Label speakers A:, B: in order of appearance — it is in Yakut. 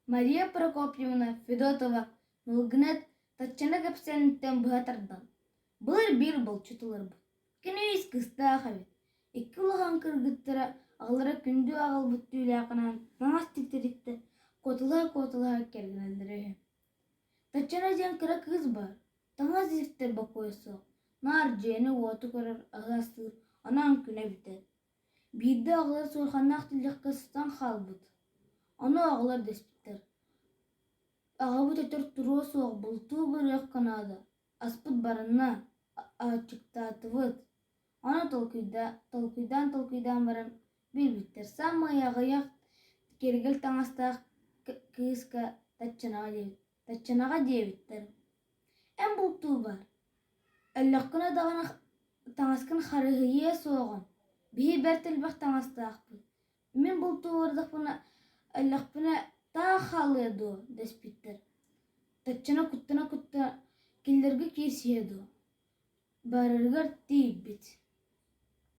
A: Мария Прокопьевна Федотова Нулгынэт Татьяна кэпсээниттэн быһа тардан, былыр биир булчут ыларбыт. Кини үс кыыстаах эбит. Икки улахан кыргыттара аҕалара күндү аҕалбыт түүлээҕинэн таҥас тиктэ-тиктэ, куоталаһа-куоталаһа кэргэнэллэрэ үһү. Татьяна диэн кыра кыыс баар, таҥас тиктэр бокуойа суох, наар дьиэни-уоту көрөр, аһы астыыр, анаан күнэ бүтэр. Биирдэ аҕалар суорҕаннаах тэллэххэ сытан хаалбыт. Ону аҕалар дэспиттэр: «Аҕабыт өтөр туруо суох, бултуу барыахха наада, аспыт баранна, аччыктаатыбыт». Ону толкуйдаан-толкуйдаан баран билбиттэр, саамай аҕыйах киэргэл таҥастаах кыыска Таччанаҕа диэбиттэр: «Эн бултуу бар, өллөххүнэ даҕаны таҥаскын харыһыйыа суоҕуҥ, биһи бэрт элбэх таҥастаахпыт, мин бултуу бардахпына өллөхпүнэ таах хаалыа дуо?» дэспиттэр. Таччана куттана-куттана кинилэргэ киирсиһиэ дуо, барарыгар тиийбит.